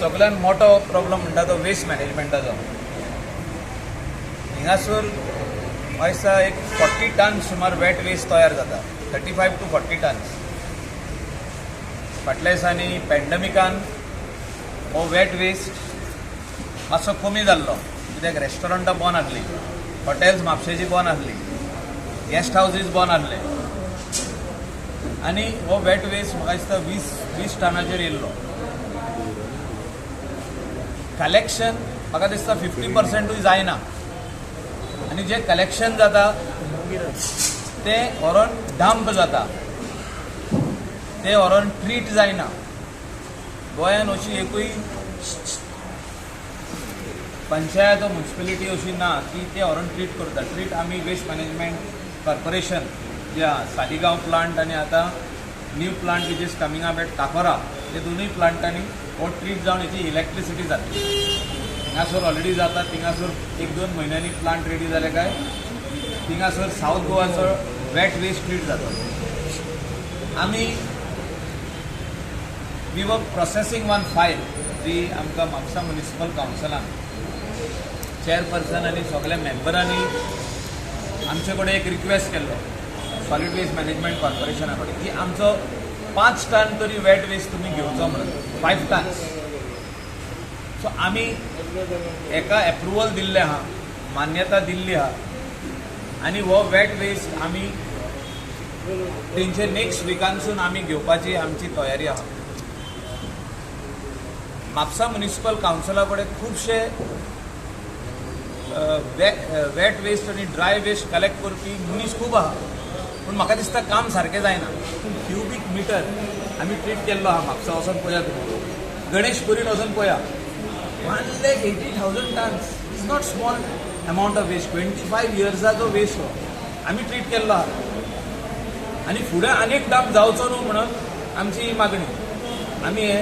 सगळ्यात मोठो प्रॉब्लम म्हणटा तो वेस्ट मॅनेजमेंटाचो. हिंगासर म्हाका दिसता एक 40 टन सुमार वेट वेस्ट तयार जाता, 35 to 40 tons. फाटल्या दिसांनी पॅन्डमिकान हो वेट वेस्ट मातसो कमी जाल्लो, कित्याक रेस्टॉरंटां बंद आसलीं, हॉटेल्स म्हापशेची बंद आसली, गेस्ट हावजीस बंद आसले आनी हो वेट वेस्ट म्हाका दिसता 20 टनाचेर येयल्लो. कलेक्शन म्हाका दिसता 50%ूय जायना आनी जें कलेक्शन जाता तें व्हरोन डंप जाता, तें व्हरोन ट्रीट जायना. गोंयान अशी एकूय पंचायत वा म्युनिसिपेलिटी अशी ना की ते व्हरोन ट्रीट करता. ट्रीट आमी वेस्ट मॅनेजमेंट कॉर्पोरेशन जे आहा, सालिगांव प्लांट आनी आतां new plant which is coming up at Cacora, ते दोनूय प्लांटांनी हो ट्रीट जावन हेची इलेक्ट्रिसिटी जातली. थिंगासर ऑलरेडी जाता. थिंगासर 1-2 म्हयन्यांनी प्लांट रेडी जाले काय थिंगासर सावथ गोवाचो वेट वेस्ट ट्रीट जाता. आमी we were processing one file जी आमकां म्हापसा म्युनिसिपल कावन्सिलान चेअरपर्सन आनी सगल्या मेंबरांनी आमचे कडेन एक रिक्वेस्ट केल्लो सॉलीड वेस्ट मॅनेजमेंट कॉर्पोरेशना कडेन की आमचो 5 टन तरी वेट वेस्ट तुमी घेवचो म्हणून, 5 टन्स. सो आमी एका एप्रुवल दिल्लें आहा, मान्यता दिल्ली आहा आनी हो वेट वेस्ट आमी तेंचे नेक्स्ट विकानसून आमी घेवपाची आमची तयारी आहा. म्हापसा म्युनिसिपल कावन्सिला कडेन खुबशे वेट वेस्ट आनी ड्राय वेस्ट कलेक्ट करपी मनीस खूब आहा, पूण म्हाका दिसता काम सारकें जायना. क्युबीक मिटर आमी ट्रीट केल्लो आहा म्हापसा. वचोन पळया तुमी, गणेशपुरीन वचोन पळया, 1,80,000 tons is not small amount of waste. 25 इयर्साचो waste हो आमी ट्रीट केल्लो आहा आनी फुडें आनीक डंप जावचो न्हू म्हणून आमची ही मागणी आमी हे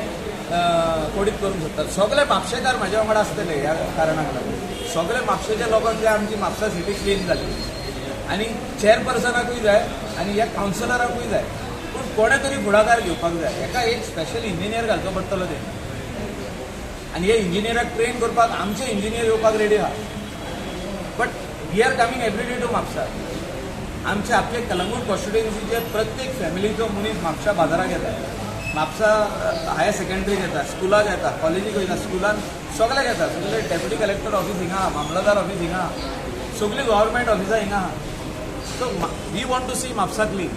कोडीत करूंक सोदतात. सगळे म्हापशेकार म्हाज्या वांगडा आसतले ह्या कारणाक लागून. सगळे म्हापशेच्या लोकांक जाय आमची म्हापसा सिटी क्लीन जाली आनी चेअरपर्सनाकूय जाय आनी ह्या कावन्सिलराकूय जाय, पूण कोणें तरी फुडाकार घेवपाक जाय. हेका एक स्पेशल इंजिनियर घालचो पडटलो ते आनी हे इंजिनियराक ट्रेन करपाक आमचे इंजिनियर येवपाक रेडी आहा. But we are coming every day to Mapusa. आमचे आपले कलंगूट कॉन्स्टिट्युएन्सीचे प्रत्येक फॅमिलीचो मनीस म्हापशा बाजाराक येता, म्हापसा हायर सेकंडरीक येता, स्कुलाक येता, कॉलेजीक वयता, स्कुलान सगळ्याक येता. सगळे डेप्युटी कलेक्टर ऑफीस हिंगा आहा, मामलदार ऑफीस हिंगा आहा, सगळीं गव्हर्मेंट ऑफिसां हिंगा आहा. So we want to see Mapusa clean.